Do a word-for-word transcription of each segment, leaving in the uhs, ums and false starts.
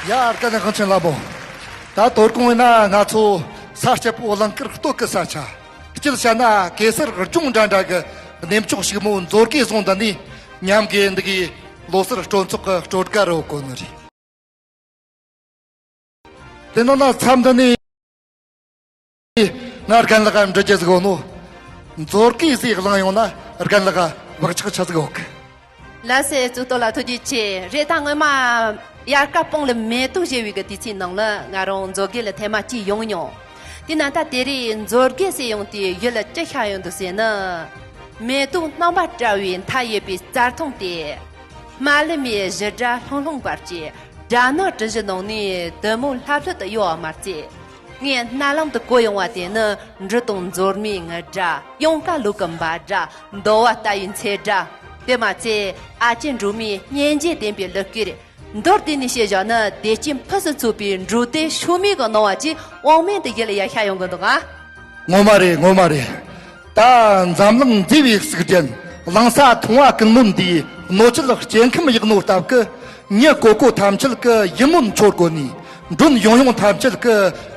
ཡ། རྒན་གངས་ཅན་ལྷ་མོ། ད་དོ་དགོང་ཡིན་ན་ང་ཚོ་ས་སྐྱ་པོ་གླིང་དཀར་སྟོད་ཀྱི་ས་ཆ། སྤྱིར་བཤད་ན་གེ་སར་ལྗོངས་འདྲ་འདྲ་གི་གནས་མཆོག་ཕྱུག་མོ་མཛོད་དགེ་རྫོང་འདི་ནས་མཉམ་གི་འདི་གི་ལོ་སར་སྤྲོ་ཚོགས་ཀྱི་སྤྲོ་དགའ་རུ་གོ་ནི་རེད། དེ་ནང་ན་མཚམས་འདི་ནས་ང་རྒན་ལགས་འདྲི་རྒྱུ་ཟིག་ཡོད་ནོ། མཛོད་དགེ་ཟིག་གླེང་ཡོང་ན་རྒན་ལགས་བག་ཆགས་ཆི་ཟིག་ཡོད་གི། ལགས་སེ། གཙུག་ཏོར་ལ་ཐུགས་རྗེ་ཆེ། རེད། ད་སྔོན་མ་དབྱར་ཁ་སྤོང་ལ་མེ་ཏོག་བཞད་པའི་གི་དུས་ཚིགས་ནང་ལ་ང་རང་མཛོད་དགེ་ལ་ཐེངས་མ་གཅིག་ཡོང་མྱོང་། དེ་ན་ད་དེ་རིང་མཛོད་དགེ་ཟེར་ཡོང་དུས་ཡིད་ལ་ཅི་ཤར་ཡོང་འདུག་ཟེར་ན། མེ་ཏོག་རྣམ་པར་བཀྲ་བའི་མཐའ་ཡས་པའི་རྩྭ་ཐང་དེ། དམར་ལམ་མའི་བཞུར་སྒྲ་ལྷུང་ལྷུང་འབར་གྱི། སྦྲ་ནག་གྲུ་བཞི་ནང་ནས་དེ་མོ་ལྷབ་ལྷུབ་ཏུ་གཡོ་བ་མ་ཚད། ངའི་རྣ་ལམ་དུ་གོ་ཡོང་བ་དེ་ནི་འབྲི་དང་མཛོར་མའི་ངུ་སྒྲ། གཡང་དཀར་ལུག་གི་འབའ་སྒྲ། འདོ་བ་ལྟ་བུའི་འཚེར་སྒྲ། དེ་མ་ཚད་ཨ་ཅེ་འབྲུག་མོའི་སྙན་འཇེབས་ལྡན་པའི་གླུ་སྐད། མདོར་བསྡུས་ནས་བཤད་བཞག་ན་བདེ་སྐྱིད་ཕུན་སུམ་ཚོགས་པའི་འབྲུག་སྡེ་ཤུལ་མའི་གི་སྣང་བ་ཅིག་དབང་མེད་དུ་ཡིད་ལ་ཡར་ཤར་ཡོང་གི་འདུག་ཨ། ངོ་མ་རེད། ངོ་མ་རེད། ད་འཛམ་གླིང་མཛེས་པའི་གཟུགས་ཅན། གླིང་ས་མཐོང་བ་ཀུན་སྨོན་འདིའི་སྣོད་བཅུད་སྐྱེ་ཁམས་ཡག་ནོ་སྟབས་ཀྱིས། མྱི་གོ་གོ་ཐམས་ཅད་ཀྱི་ཡིད་སྨོན་འཆོར་གོ་ནི། མགྲོན་ཡོང་ཡོང་ཐམས་ཅད་ཀྱི་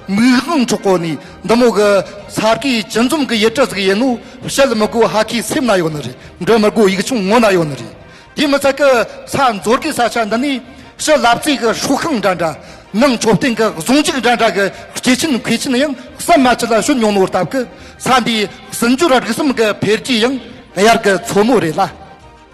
མིག་དབང་འཕྲོག་གོ་ནི། འདི་མོ་གི་ས་དགེ་བཅུ་འཛོམས་ཀྱི་ཡུལ་གྲུ་ཟིག་ཡིན་ནོ། བཤད་མི་དགོས་ཧ་གི་སེམས་ན་ཡོད་ནི་རེད། འབྲི་མི་དགོས་ཡིག་ཆུང་ངོ་ན་ཡོད་ནི་རེད། དེ་མི་ཚད་ཀྱི་ས་མཛོད་དགེ་ས་ཆ་འདི་ནས་ཕྱི་ལབ་ཙེ་གི་སྲོག་ཤིང་འདྲ་འདྲ། ནང་མཆོད་རྟེན་གྱི་གཟུངས་གཞུག་འདྲ་འདྲ་གི་སྐྱེས་ཆེན་མཁས་ཆེན་ཡང་བསམ་མ་ཆད་ལ་བྱོན་མྱོང་ནོ་སྟབས་ཀྱིས། ས་འདིའི་སྲིད་འབྱོར་རིག་གསུམ་གྱི་འཕེལ་རྒྱས་ཡང་དབྱར་གྱི་མཚོ་མོ་རེད་ལ།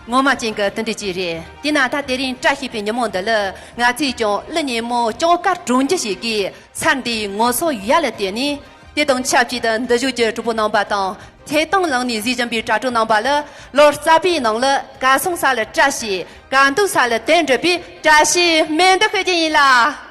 ངོ་མ་ཅན་གྱི་དེ་འདྲ་ཅིག་རེད། དེས་ན་ད་དེ་རིང་བཀྲ་ཤིས་པའི་ཉིན་མོ་འདི་ལ་ང་ཚོས་ཀྱང་གླུ་སྙན་མོ་སྐྱོང་སྐར་གྲོང་རྒྱུ་ཞིག་གིས། ས་འདིའི་ངོ་སོ་ཡར་ལ་བལྟས་ནས། དེ་དང་ཆབས་ཅིག་ཏུ་འདི་བཞུགས་ཀྱི་གྲོགས་པོ་རྣམ་པ་དང་། ཐད་གཏོང་ལམ་ནས་གཟིགས་བཞིན་པའི་དྲ་གྲོགས་རྣམ་པ་ལ་ལོ་གསར་པའི་ནང་ལ་གར་སོང་ས་ལ་བཀྲ་ཤིས། གར་འདུག་ས་ལ་དོན་འགྲུབ་པའི་བཀྲ་ཤིས་སྨོན་འདུན་ཞུ་རྒྱུ་ཡིན་ལ།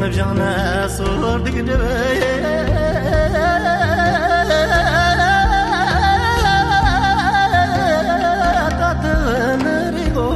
བཞག་ན་སོར་སྡུག་འདྲ་བའི་ད་ཐུན་རི་གོ།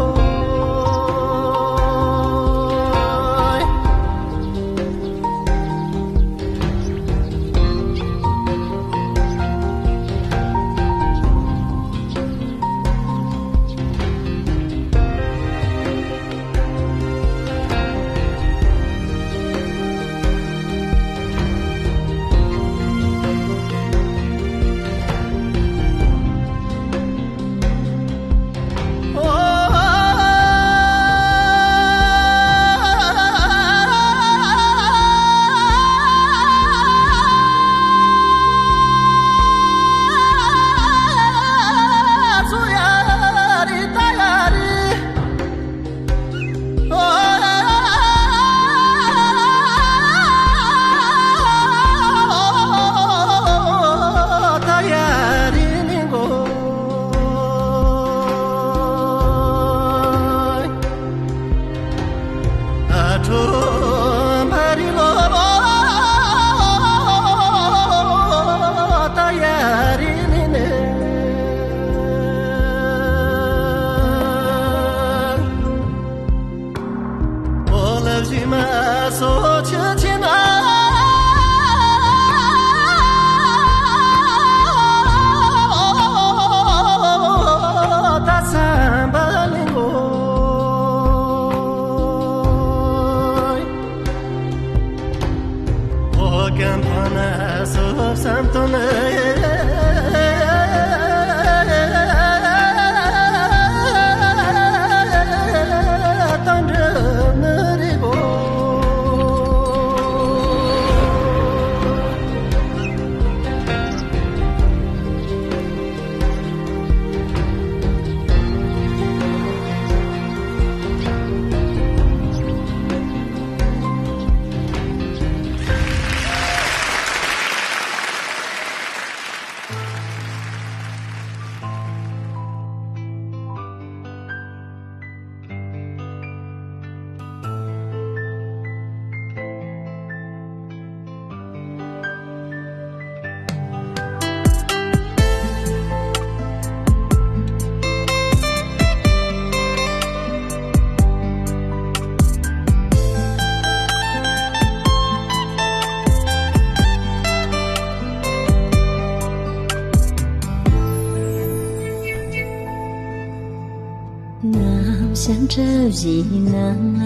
ནམ་ཞག་གྲུ་བཞིའི་ནང་ལ་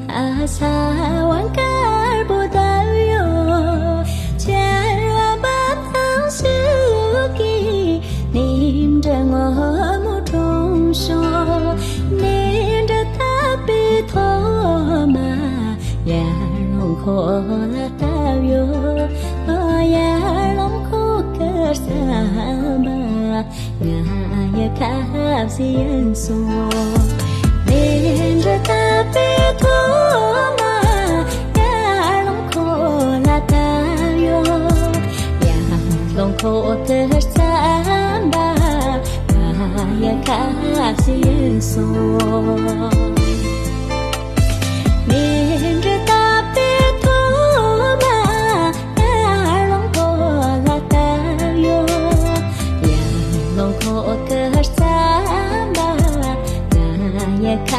ཨ་ས་བ་དཀར་པོ་བཏབ་ཡོད། ཆར་བ་འབབ་དང་ཤུགས་ཀྱིས་ནིམ་གྲུ་སྔོན་མོ་གྲོངས་ཤོག། ནིམ་གྲུ་བཏབ་པའི་ཐོག་མ་ཡར་ཀླུང་ཁོ་ལ་བཏབ་ཡོད། ཡར་ཀླུང་ཁོ་གི་བསམ་པ། ང་ཡི་ཁ་བཞིན་སོང་། ནིམ་གྲུ་བཏབ་པའི་ཐོག་མ་ཡར་ཀླུང་ཁོ་ལ་བཏབ་ཡོད། ཡར་ཀླུང་ཁོ་གི་བསམ་པ་ང་ཡི་ཁ་བཞིན་སོང་། ནིམ་གྲུ་བཏབ་པའི་ཐོག་མ་ཡར་ཀླུང་ཁོ་ལ་བཏབ་ཡོད། ཡར་ཀླུང་ཁོ་གི་བསམ་པ་ང་ཡི་ཁ་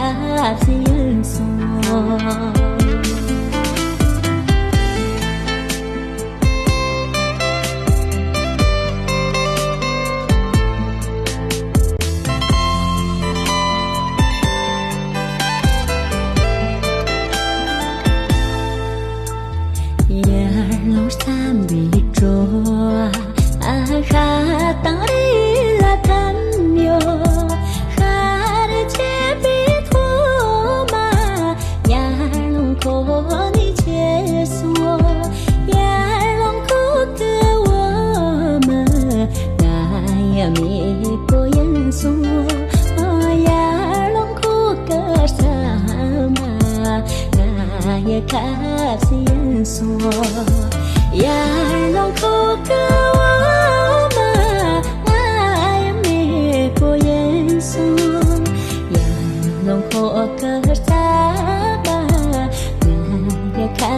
བཞིན་སོང་། ཡར་ལོངས་བསམ་པའི་བྲོ་བ་ཤ་དང་རི་ལ་འཐིམ་ཡོད། ཤར་ཕྱིན་པའི་ཐོག་མ་ཡར་ལོངས་ཁོ་ནི་ཆེ་སོང་། ཡར་ལོངས་ཁོ་གི་འོ་མ་ང་ཡི་མེས་པོ་ཡིན་སོང་། ཡར་ལོངས་ཁོ་གི་བསམ་པ་ང་ཡི་ཁ་བཞིན་སོང་། ཡར་ལོངས་ཁོ་གི་འོ་མ་ང་ཡི་མེས་པོ་ཡིན་སོང་། ཡར་ལོངས་ཁོ་གི་བསམ་པ་ང་ཡི་ཁ་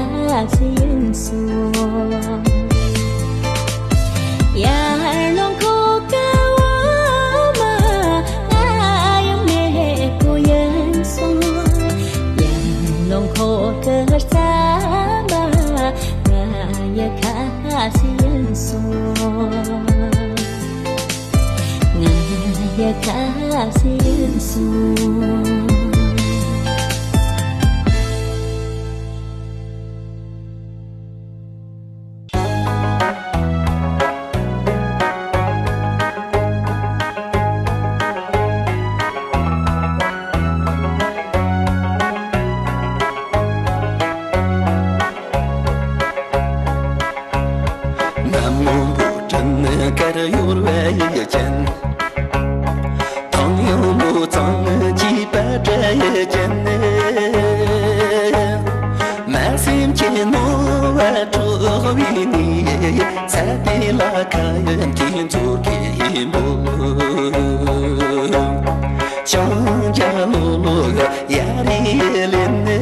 གནམ་སྔོན་པོ་སྤྲིན་དཀར་གཡོ་བའི་ཡུལ་ཅན། ཐང་ཡང་མོ་གཙང་གི་པ་བྲལ་ཡུལ་ཅན། མ་སེམས་ཀྱི་ནོར་བ་འཕྲོག་པའི་ནི། ས་དེ་ལ་ཁ་ཡིན་གྱི་མཛོད་ཀྱི་ཡིན་པོ། ཤང་རྒྱ་ལོ་ལོ་ཡ་རི་ལེན་ནས།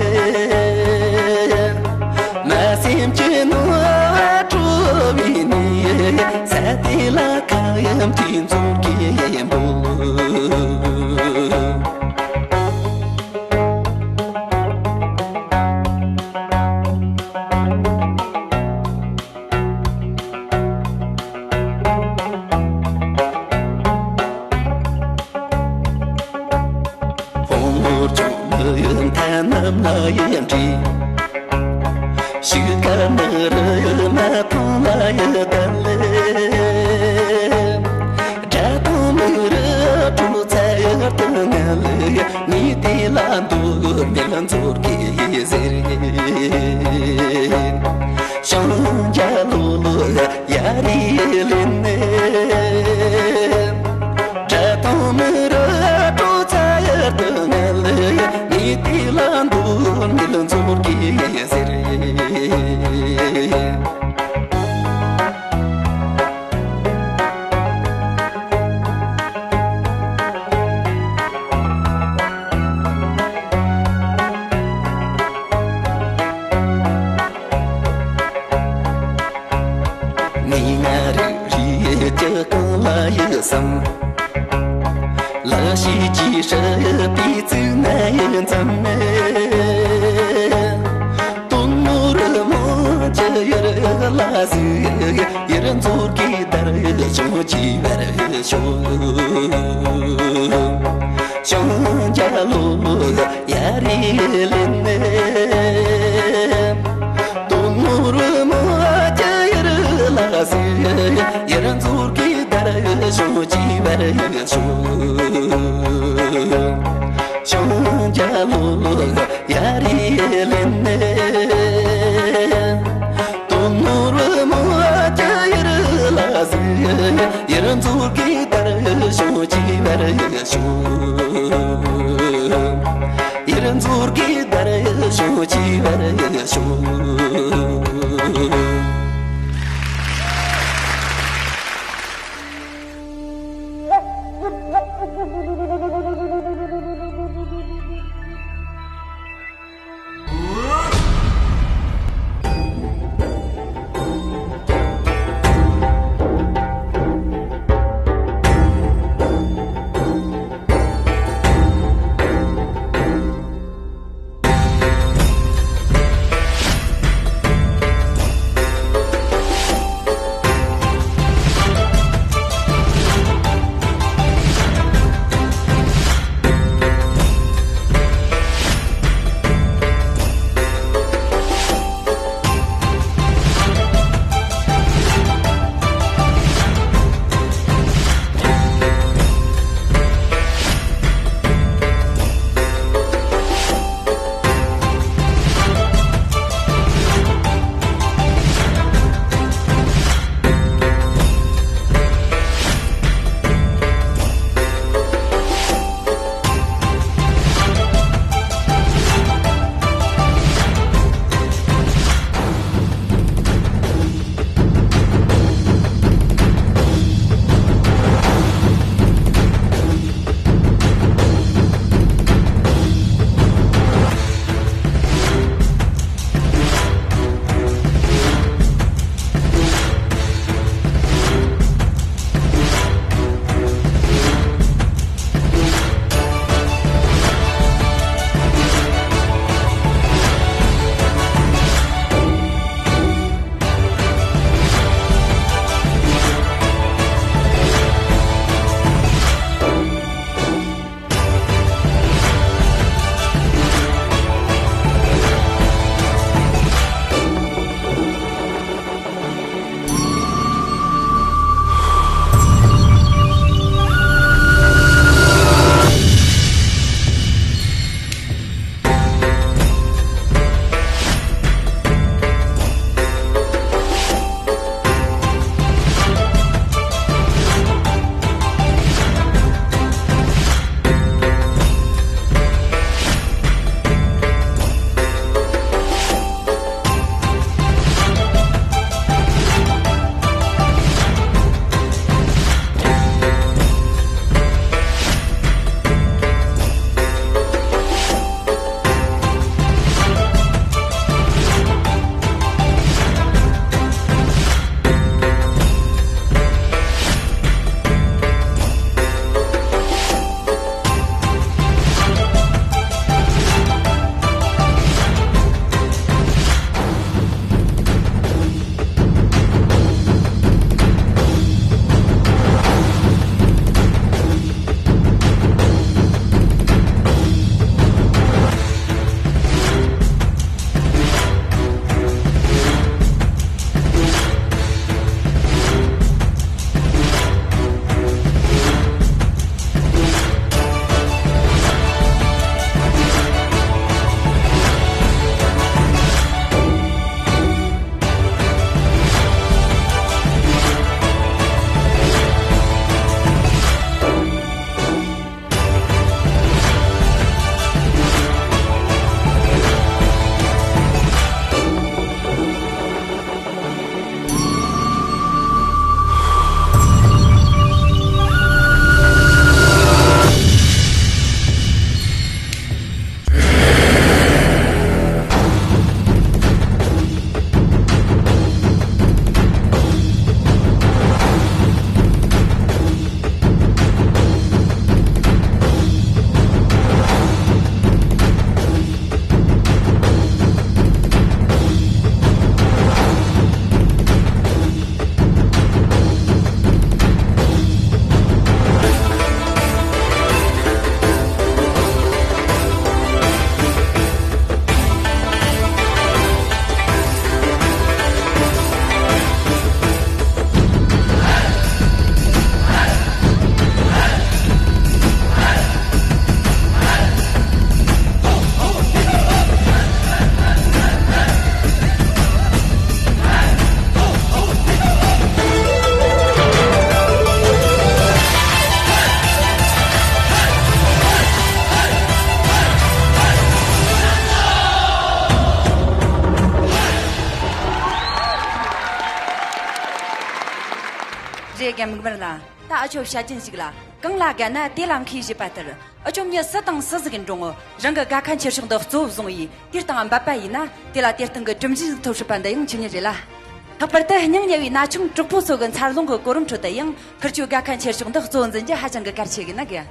མ་སེམས་ཀྱི་ནོར་བ་འཕྲོག་པའི་ནི། ས་དེ་ལ་ཁ་ཡིན་གྱི་མཛོད་ཀྱི་ཡིན་པོ། ཕུང་པོ་བཅུ་མི་ཡུལ་མཐའ་རྣམས་ལ་ཡིན་བྲིས། ཤུགས་ཀ་ནི་རི་མ་ཐང་ལ་ཡི་དམ་ལས། དགྲ་དང་མི་རུ་གྲོགས་ཚ་ཡི་དུ་ངལ་ལས། ངས་དེ་ལ་འདུག་མེད་མཛོད་ཀྱི་ཟེར། ཤང་རྒྱ་ལོ་ལོ་ཡ་རི་ལེན་ནས། དགྲ་དང་མི་རུ་གྲོགས་ཚ་ཡི་དུ་ངལ་ལས། ངས་དེ་ལ་འདུག་མེད་མཛོད་ཀྱི་ཟེར། ནི་ང་རིག་རིག་ཀྱི་གང་ལ་ཡི་བསམ། ལ་ཤི་ཅི་ཧྲི་པི་ཙི་ན་ཡི་འཛམ་མེ། དོན་མོ་རི་མོ་ཅི་ཡུར་ལ་སི་ཡུར་མཛོད་ཀྱི་དར་ཤོ་ཅི་བར་ཤོ། ཤང་རྒྱ་ལོ་ཡ་རི་ལེན་ནས། དོན་མོ་རི་མོ་ཅི་ཡུར་ལ་སི་ཡུར་མཛོད་ཀྱི་དར་ཤོ་ཅི་བར་ཤོ། ཤང་རྒྱ་ལོ་ཡ་རི་ལེན་ནས། དོན་མོ་རི་མོ་ཅི་ཡུར་ལ་སི་ཡུར་མཛོད་ཀྱི་དར་ཤོ་ཅི་བར་ཤོ། ཡུལ་མཚོ་གི་དར་ཤོ་ཅི་བར་ཤོ། མིག་དམར་ལ། ད་ཨ་ཆོ་བཤད་རྒྱུན་ཞིག་ལ། གང་ལ་དགའ་ན་དེ་ལ་མཁས་ཞེས་པ་ལྟར། ཨ་ཆོ་མྱི་སུ་དང་སུ་ཟིག་གི་འགྲོ་ངོ་རང་གི་དགའ་ཁ་འཁྱེར་ཕྱོགས་འདི་གཙོ་བོ་བཟུང་ཡིས་དེར་དང་འབད་པ་ཡིན་ན། དེ་ལ་དེར་སྟེང་གི་གྲུབ་འབྲས་ཐོབ་སྲིད་པ་འདི་ཡང་ཆོས་ཉིད་རེད་ལ། ལྷག་པར་དུ་སྙིང་ཉེ་བའི་ན་ཆུང་གྲོགས་པོ་ཚོ་གི་འཚར་ལོངས་ཀྱི་གོ་རིམ་ཁྲོད་དུ་ཡང་ཁིར་ཆོའི་དགའ་ཁ་འཁྱེར་ཕྱོགས་འདི་གཙོ་བོ་འཛིན་རྒྱུ་ཧ་ཅང་གི་གལ་ཆེ་གི་ན་གི།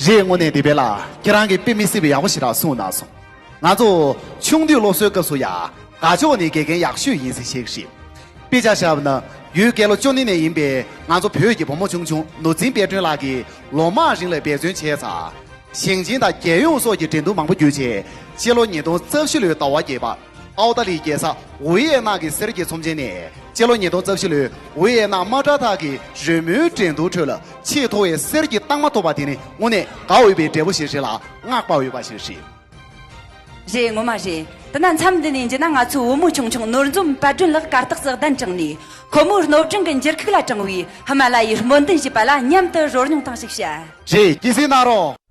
རེད། དངོས་གནས་དེ་བས་ལ་ཁྱེད་རང་གིས་དཔེ་མི་སྲིད་པའི་ཡག་པོ་ཞེ་དྲག་གསུངས་གནང་སོང་། ང་ཚོ་ཆུང་དུས་སློབ་གསོའི་སྐབས་སུ་ཡང་དགའ་ཕྱོགས་ནི་དགེ་རྒན་ཡག་ཤོས་ཡིན་ཟེར་བཤད་གི་རེད། དཔེ་ཆ་བཞག་པ་ན་ཡུལ་དགེ་ལོ་བཅུ་གཉིས་ནས་ཡིན་པའི་ང་ཚོ་བོད་ཀྱི་བུ་མོ་ཆུང་ཆུང་ནོར་འཛིན་དཔལ་སྒྲོན་ལགས་ཀྱིས་ལོ་མང་རིང་ལ་འབད་བརྩོན་བྱས་ཙང་། ཞིང་ཆེན་དང་རྒྱལ་ཡོངས་སོགས་ཀྱི་འགྲན་བསྡུར་མང་པོ་བརྒྱུད་རྗེས་སྤྱི་ལོ་ཉིས་སྟོང་རྩ་བཞི་ལོའི་ཟླ་བ་བརྒྱད་པ། ཨའོ་ཏ་ལི་རྒྱལ་ས་ཝི་ཡེ་ནམ་གྱི་གསེར་གྱི་ཚོམས་ཆེན་ནས་སྤྱི་ལོ་ཉིས་སྟོང་རྩ་བཞི་ལོའི་ཝི་ཡེ་ནམ་དམག་གྲ་ཐག་གི་རོལ་མོའི་འགྲན་བསྡུར་ཁྲོད་ལ་ཆེས་མཐོ་བའི་གསེར་གྱི་རྟགས་མ་ཐོབ་པ་དེ་ནི་དངོས་གནས་དགའ་འོས་པའི་འབྲས་བུ་ཞིག་རེད་ལ་བསྔགས་པ་འོས་པ་ཞིག་རེད། རེད། ངོ་མ་རེད། དེ་ན་མཚམས་འདི་ནས་འཇི་ན་ང་ཚོའི་བུ་མོ་ཆུང་ཆུང་ནོར་འཛོམས་དཔལ་སྒྲོན་ལགས་གར་སྟེགས་སུ་གདན་དྲངས་ནས་ཁོ་མོའི་སློབ་སྦྱོང་གི་འགྱུར་ཁུག་ལ་དྲངས་པའི་ཧི་མ་ལ་ཡའི་སྨོན་འདུན་ཞེས་པ་ལ་མཉམ་དུ་རོལ་མྱོང་སྟངས་ཤིག་བཤད། རེད། དགྱེས་གཟིགས་གནང་རོགས།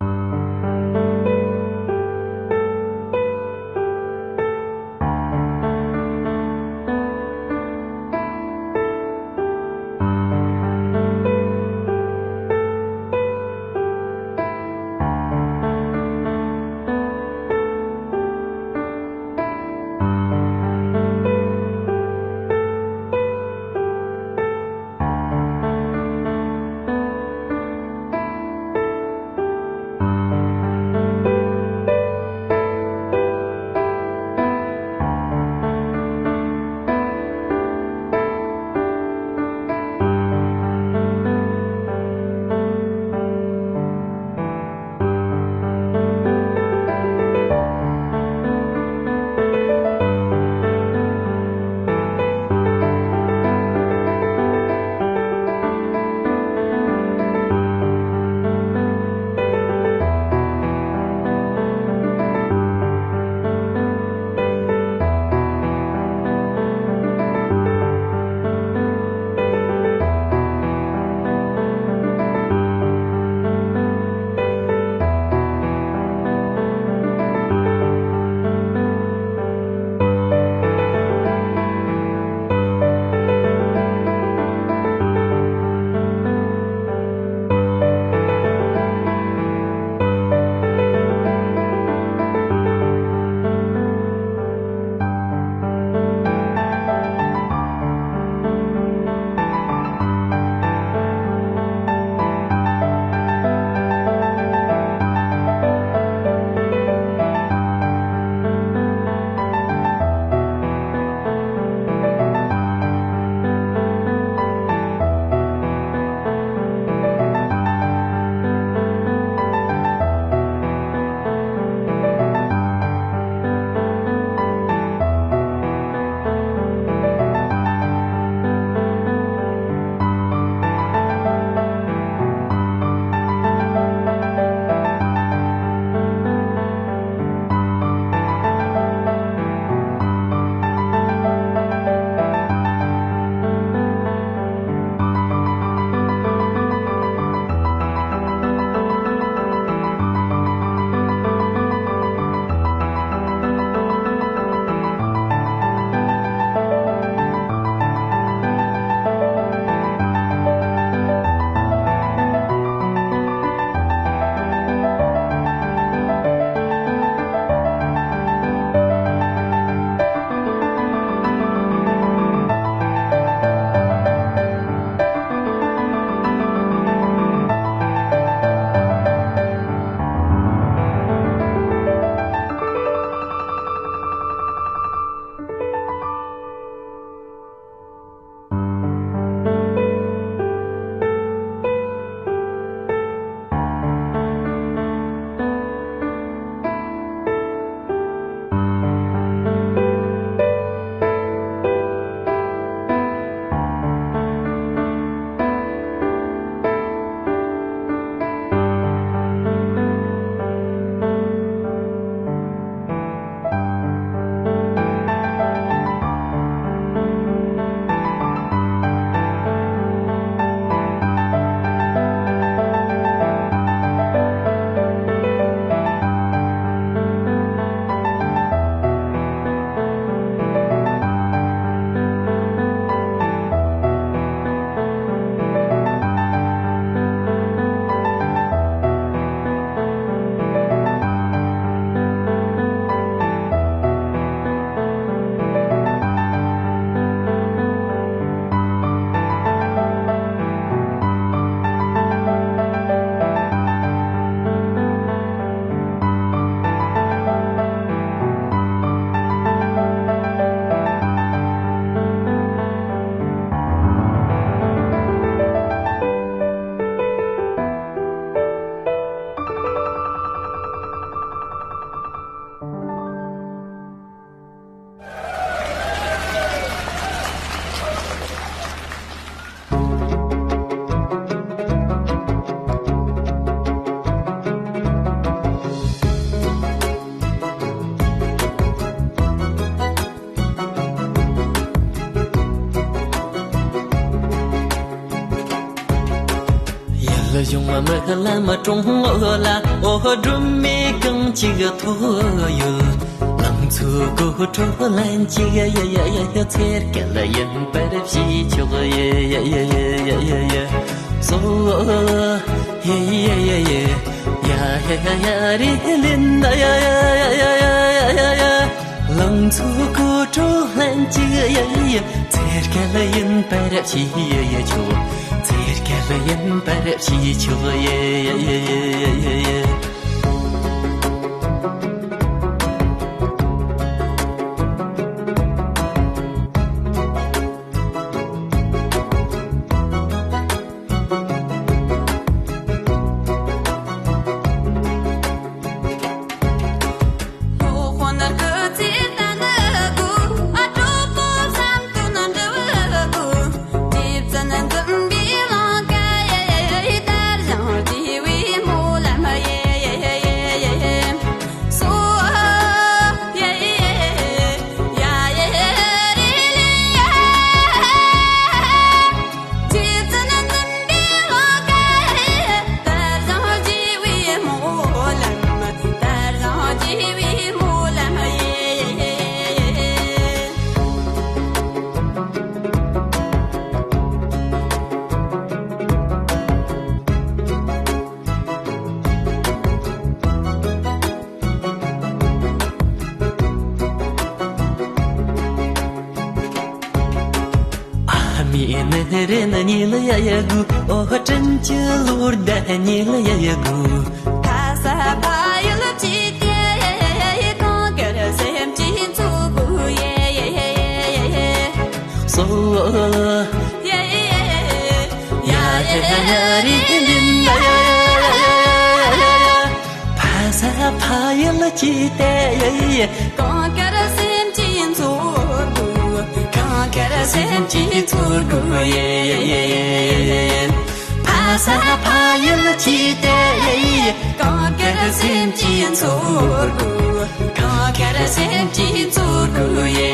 གཞུང་མི་ལམ་གྲོང་ལ་འོ་སྒྲོན་མེ་གང་ཅིག་ཐོགས་ཡོད། ལང་ཚོའི་དགོད་བྲོ་ལན་གཅིག་ཡ་ཡ་ཡ་ཡ། ཚེར་གལ་ཡིན་པར་ཞུས་ཆོག་ཡ་ཡ་ཡ། སོ་ཡ་ཡ་ཡ་ཡ། ཡ་ཡ་ཡ་ཡ། ཡ་ཡ་ཡ་ཡ་རེ་ལེན་ན་ཡ་ཡ་ཡ། ལང་ཚོའི་དགོད་བྲོ་ལན་གཅིག་ཡ་ཡ། ཚེར་གལ་ཡིན་པར་ཞུས་ཆོག་ཚེར་གལ་ཡིན་པར་ཞུས་ཆོག་ཡ་ཡ་ཡ་ཡ། ཨ་མའི་ནི་རེ་ན་ཉི་ལ་ཡ་ཡ་གུ། ཨོ་དྲིན་གྱི་ལོར་ད་ཉི་ལ་ཡ་ཡ་གུ། ཁ་ས་ཕ་ཡུལ་གྱི་དེ་གང་གར་སེམས་ཀྱི་མཚོ་གུ་ཡེ། སོ་ཡ་ཡ་ཡ་རེ་ལིན་ཡ་ཡ། ཕ་ས་ཕ་ཡུལ་གྱི་དེ་ཡེ། གང་གར་སེམས་ཀྱི་མཚོ་གུ། གང་གར་སེམས་ཀྱི་མཚོ་གུ་ཡེ། ཕ་ས་ཕ་ཡུལ་གྱི་དེ་ཡེ། གང་གར་སེམས་ཀྱི་མཚོ་གུ། གང་གར་སེམས་ཀྱི་མཚོ་གུ་ཡེ།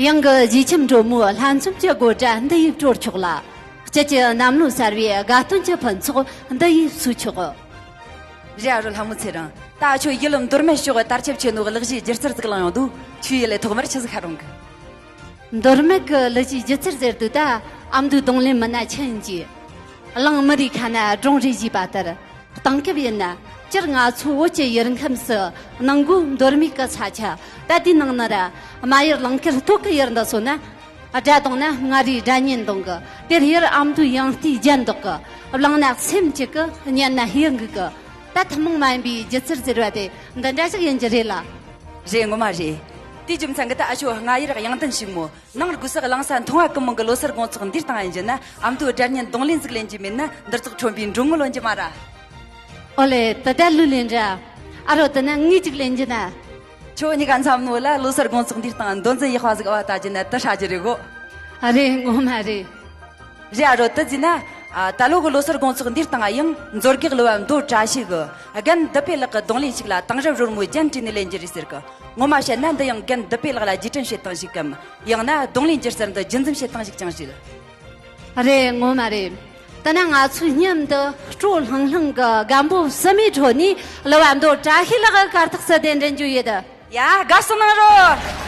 ཡང་གི་གཞིས་ཁྱིམ་འབྲོག་མོའི་ལྷན་འཛོམས་ཀྱི་དགོད་སྒྲ་འདི་ཡིས་དཀྲོལ་ཆོག་ལ། དཀྱིལ་གྱི་གནམ་ལོ་གསར་བའི་དགའ་སྟོན་གྱི་ཕུན་ཚོགས་འདི་ཡིས་གསོས་ཆོག་རེད། ཨ་རོ་ལྷ་མོ་ཚེ་རིང་། ད་ཁྱོད་ཡུལ་མདོ་སྨད་ཕྱོགས་དར་ཁྱབ་ཆེ་ནོ་གི་ལག་བཞིའི་སྒྱུ་རྩལ་ཟིག་བླངས་ཡོང་དུས། ཁྱོའི་ཡུལ་ལས་ཐོག་མར་ཆི་ཟིག་ཤར་རུང་གི། མདོ་སྨད་ཀྱི་ལག་བཞིའི་སྒྱུ་རྩལ་ཟེར་དུས་ད་ཨ་མདོའི་རྡུང་ལེན་མི་སྣ་ཆི་ཡིན་གྱི། གླིང་མི་རེའི་ཁ་ན་སྒྲུང་རེ་བཞེས་པ་ལྟར། དེང་སྐབས་ཡིན་ན་སྤྱིར་ང་ཚོའི་བོད་ཀྱི་ཡུལ་ཁམས་སུ་ནང་སྒོས་མདོ་སྨད་ཀྱི་ས་ཆ། ད་དེའི་ནང་ན་ར་རྨ་ཡུལ་གླིང་ཁུལ་སྟོད་ཀྱི་ཡུལ་འདི་སོགས་ན། སྒྲ་བརྡུངས་ན་མངའ་རིས་སྒྲ་སྙན་གདུང་གི། དེར་ཡུལ་ཨ་མདོའི་ཡང་ལྟའི་རྒྱན་འདོགས་གི། བླངས་ན་སེམས་སྐྱིད་གི། ཉན་ན་ཧིང་གི་གི། ད་ཐུན་མོང་མ་ཡིན་པའི་སྒྱུ་རྩལ་ཟེར་བ་དེ་འདི་འདྲ་ཞིག་ཡིན་གྱི་རེད་ལ། རེད། ངོ་མ་རེད། དེའི་རྒྱུ་མཚན་གྱིས་ད་ཨ་ཆོ་རྔ་ཡུལ་གཡང་ལྡན་ཕྱུག་མོ། ནང་སྒོས་སུ་གླིང་ས་མཐོང་བ་ཀུན་རྨོངས་ཀྱི་ལོ་སར་དགོང་ཚོགས་འདིར་བཏང་ཡིན་གྱི་ན། ཨ་མདོའི་སྒྲ་སྙན་རྡུང་ལེན་ཟིག་ལེན་གྱི་མེད་ན་འདིར་ཚོགས་ཁྲོམ་པའི་འགྲོ་དངུལ་ལོན་གྱི་མ་ར། ཨོ་ལེ། དེ་ལྟར་ལུས་ལེན་ར། ཨ་རོ། དེ་ན་ངས་ཅིག་ལེན་གྱི་ན། ཁྱོད་གཉིས་ཀ་མཚམས་ནོ་ལ་ལོ་སར་དགོང་ཚོགས་འདིར་བཏང་མདོ་འཛིན་ཡག་པ་ཟིག་ཨ་བ་ལྟ་གྱི་ན་དེ་ཧྲ་གྱི་རེད་གོ། ཨ་རེ། ངོ་མ་རེད། རེད། ཨ་རོ། དེ་ཟེར་ན། ཨ། ད་ལོ་གི་ལོ་སར་དགོང་ཚོགས་འདིར་བཏང་ཡང་མཛོ་རྒེག་གླུ་བ་མདོ་བཀྲ་ཤིས་གི་རྒན་བདུད་པའི་ལག་གི་རྡུང་ལེན་ཞིག་ལ་དེང་རབས་རོལ་མོའི་རྒྱན་བྲིས་ནས་ལེན་རྒྱུ་རེད་ཟེར་གི། ངོ་མ་བཤད་ན་འདི་ཡང་རྒན་བདུད་པའི་ལག་ལ་རྗེས་དྲན་བྱེད་སྟངས་ཤིག་གམ། ཡང་ན་རྡུང་ལེན་སྒྱུ་རྩལ་འདི་རྒྱུན་འཛིན་བྱེད་སྟངས་ཤིག་ཀྱང་རེད། རེད། ངོ་མ་རེད། ད་ན་ང་ཚོའི་མཉམ་དུ་སྤྲོ་ལྷང་ལྷང་གི་རྒན་པོ་བསམ་མེད་ཁྲོད་ནས་གླུ་བ་མདོ་བཀྲ་ཤིས་ལགས་ཀྱི་གར་སྟེགས་སུ་གདན་འདྲེན་རྒྱུ་ཡོད། ཡ། དགའ་བསུ་གནང་རོགས།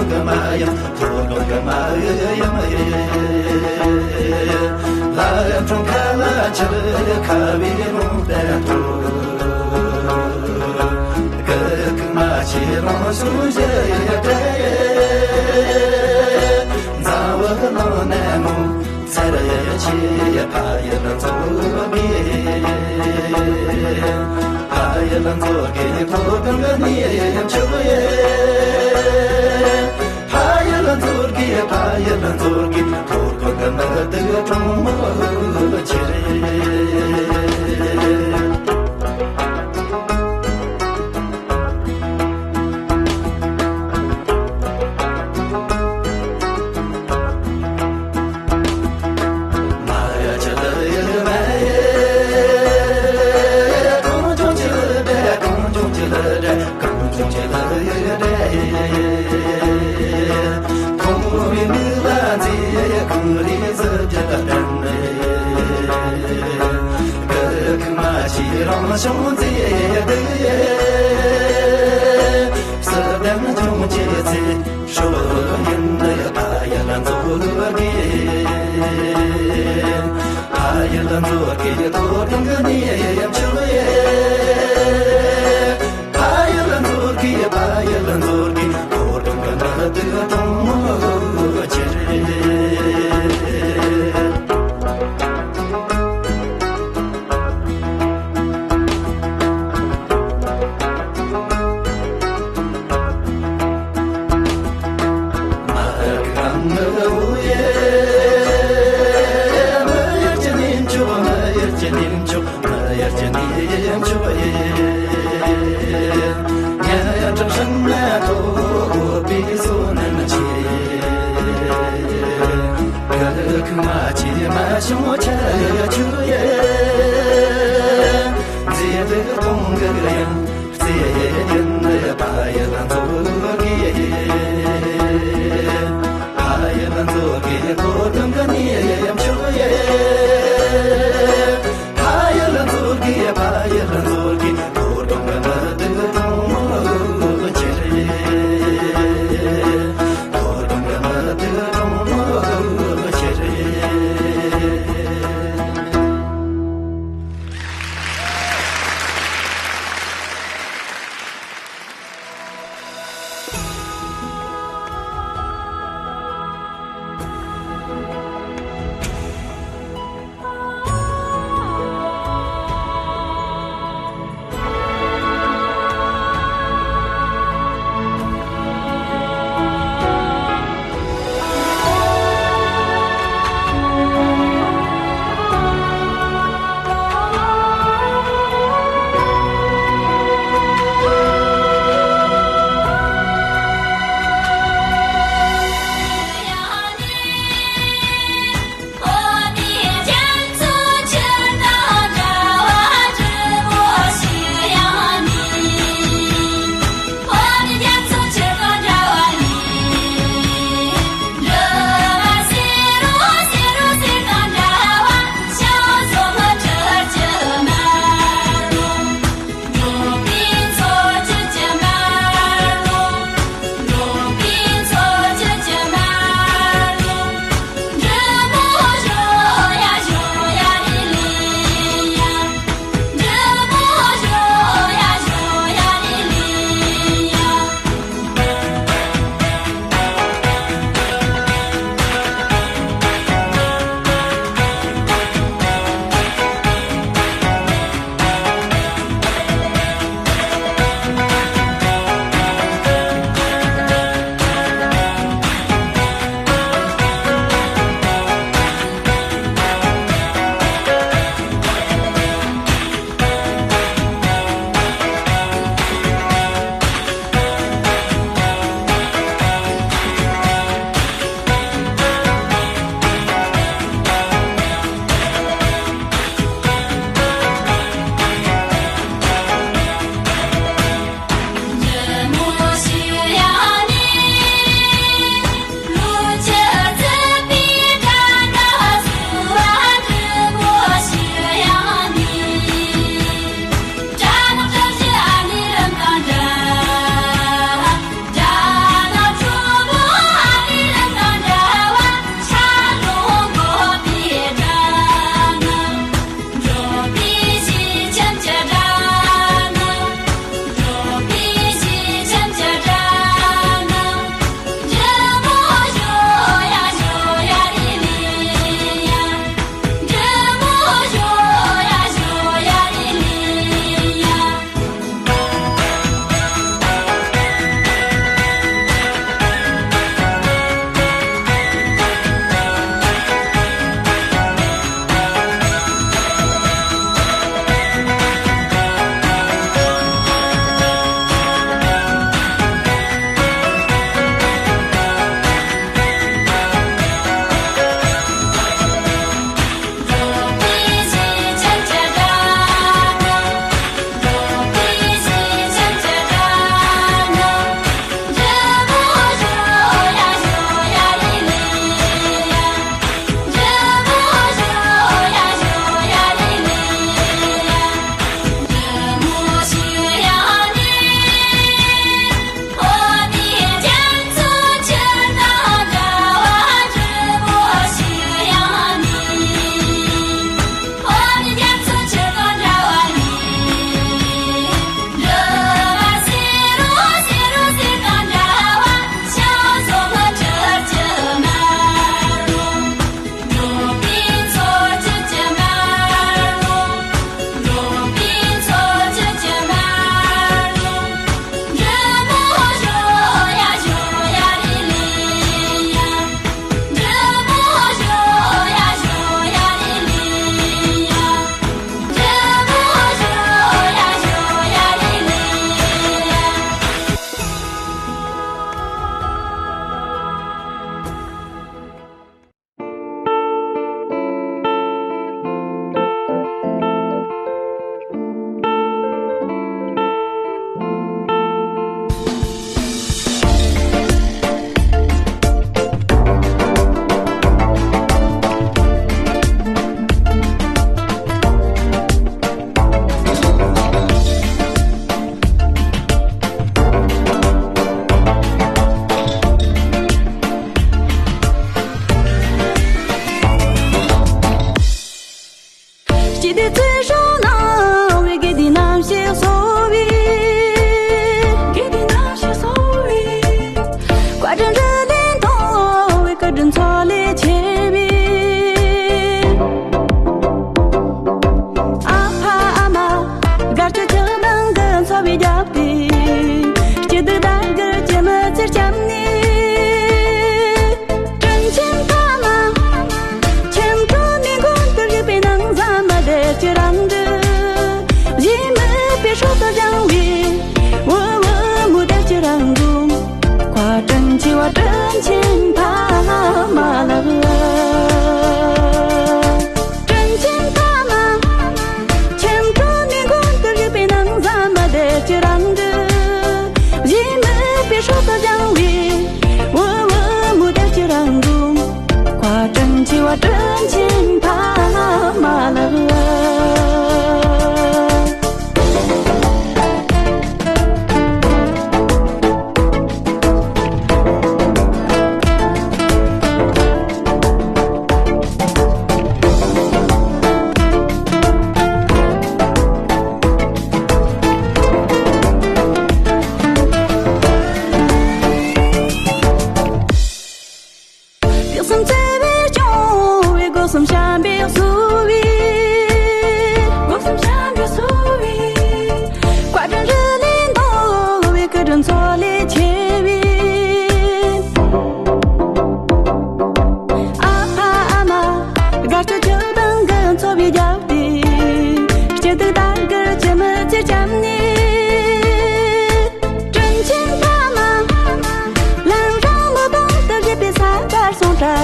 གི་མ་ཡང་ཐོག་གི་མ་ཡང་ཡང་ཡང་། ལ་ཡང་གྲོང་ཁ་ལ་ཆུ་ཁ་བའི་རོང་བསྟན་ཐོག་གི་མ་ཆེ་རང་སུ་ཞེ་ཡ་དེ། འཛམ་བུ་གླིང་ནས་མོ། སར་ཡ་ཆེ་ཡ་ཕ་ཡུལ་ལ་འཚོ་གི། ཕ་ཡུལ་ལ་འཚོ་གི་ཐོག་གང་གི་ནི་ཡ་ཡ་ཆུ་ཡ། ཕ་ཡུལ་ལ་འཚོ་གི་ཕ་ཡུལ་ལ་འཚོ་གི་ཐོག་གང་གི་མི་དུ་གྲོང་མོ་ཆེ།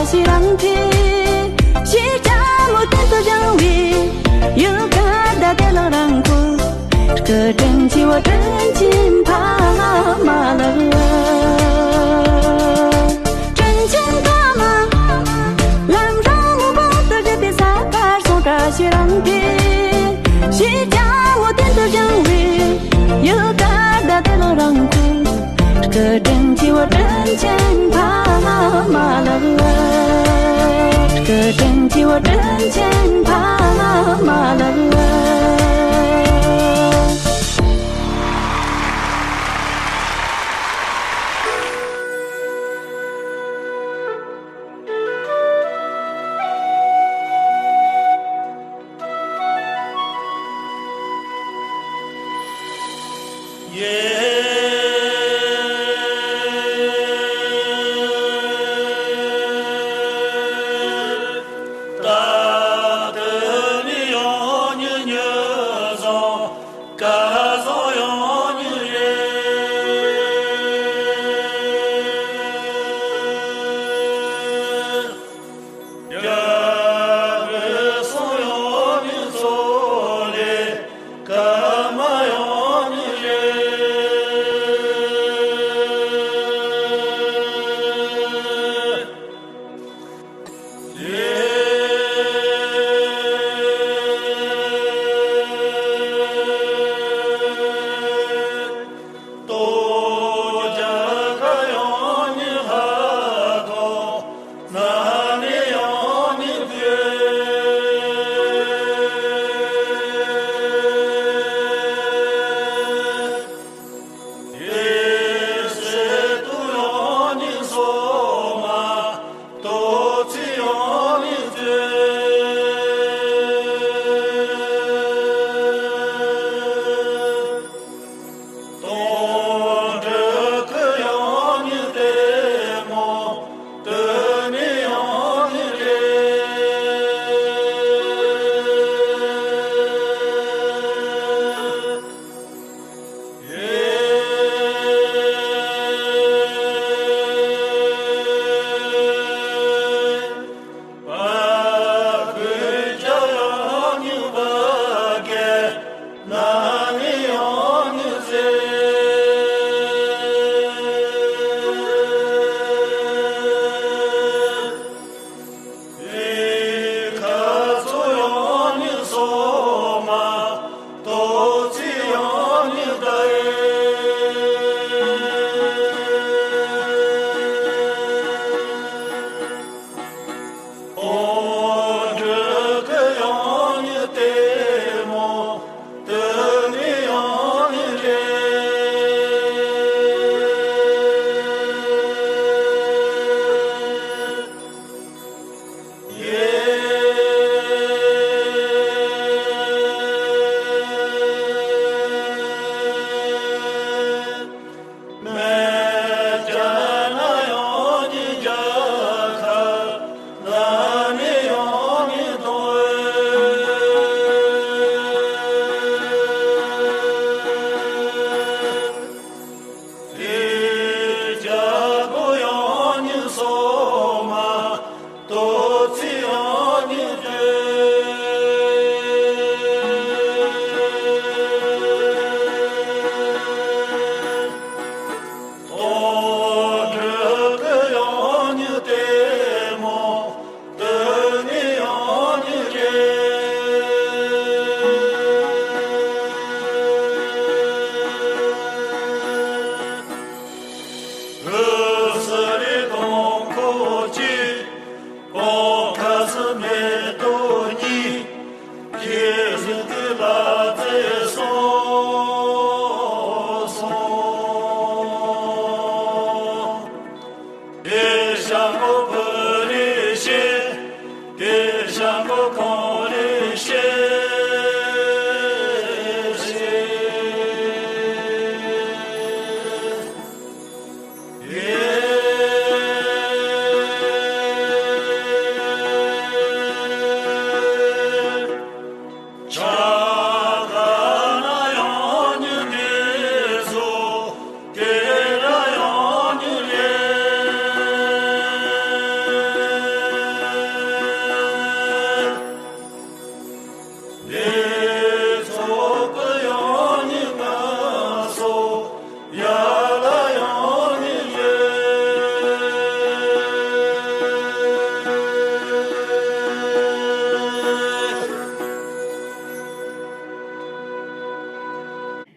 ཞེས་རང་ཐོས། ཞེས་ལྕགས་མོ་སྟེང་དུ་བཞེངས་པའི། ཡུལ་ག་ད་དེ་ལག་རང་ཁུར། སྐུ་དྲིན་ཆེ་བ་དྲིན་ཆེན་ཕ་མ་ལགས། དྲིན་ཆེན་ཕ་མ། ལམ་རིང་མོ་གོང་དུ་བཞུད་པའི་ས་ཁར་སོང་ག་ཞེས་རང་ཐོས། ཞེས་ལྕགས་མོ་སྟེང་དུ་བཞེངས་པའི། ཡུལ་ག་ད་དེ་ལག་རང་ཁུར། སྐུ་དྲིན་ཆེ་བ་དྲིན་ཆེན་ཕ་མ་ལགས། སྐུ་དྲིན་ཆེ་བ་དྲིན་ཆེན་ཕ་མ་ལགས།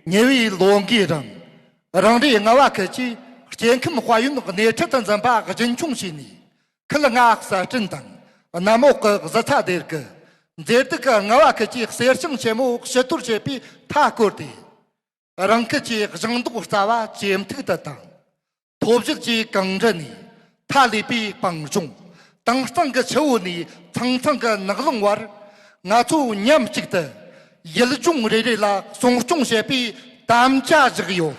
ཉེ་བའི་ལོ་འགའི་རིང་རང་རེའི་རྔ་བ་ཁུལ་གྱི་སྐྱེ་ཁམས་དཔལ་ཡོན་སྣེ་ཁྲིད་དུ་འཛིན་པ་རྒྱུན་འཁྱོངས་བྱས་ནས། ཁུལ་ལྔ་གསར་སྐྲུན་དང་གནམ་འོག་གི་གཟི་ཚ་སྡེ་དགུ་མཛེས་སྡུག་གི་རྔ་བ་ཁུལ་གྱི་གསེར་བྱང་ཆེན་མོ་ཕྱིར་གཏོར་བྱེད་པའི་མཐའ་བསྐོར་ཏེ། རང་ཁུལ་གྱི་ལྗང་མདོག་རྩ་བ་ཇེ་མཐུག་ཏུ་བཏང་། ཐོ་བཤལ་གྱི་གངས་རི་ནས་མཐའ་ཀླས་པའི་སྤང་ལྗོངས། དྭངས་གཙང་གི་ཆུ་བོ་ནས་ཚང་ཚང་གི་ནགས་ཀློང་བར། ང་ཚོ་མཉམ་གཅིག་ཏུ་ཡུལ་ལྗོངས་རེ་རེ་ལ་སྲུང་སྐྱོང་བྱེད་པའི་དམ་བཅའ་བཞག་ཡོད།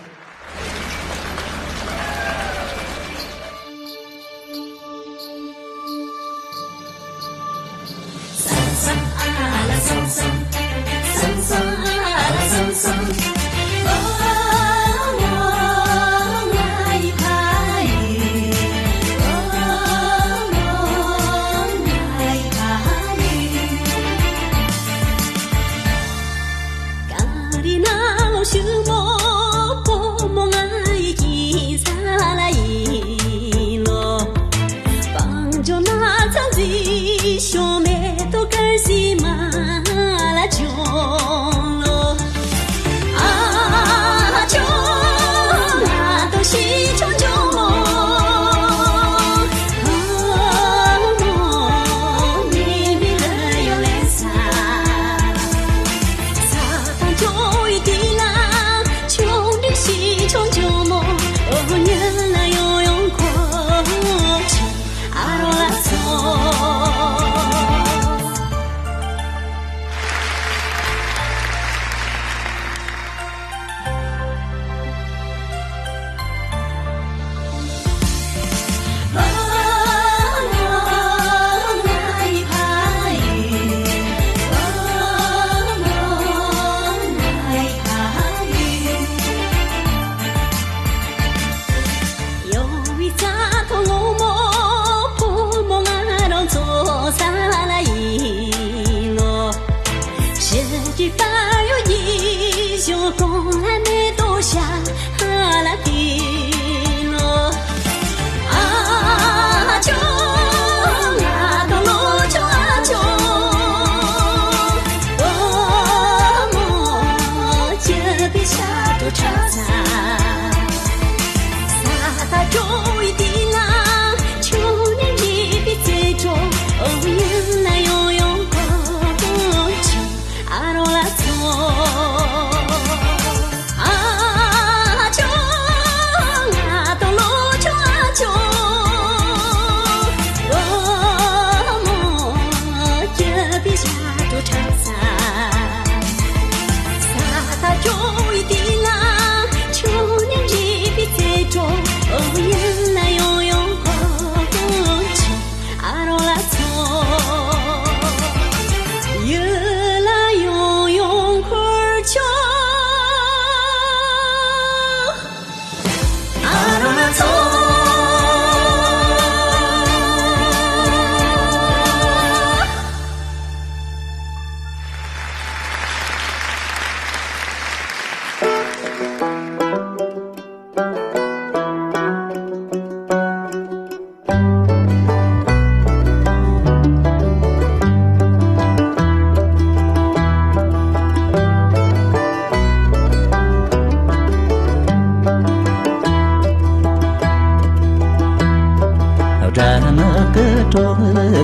སྦྲ་ནག་གི་གྲོག་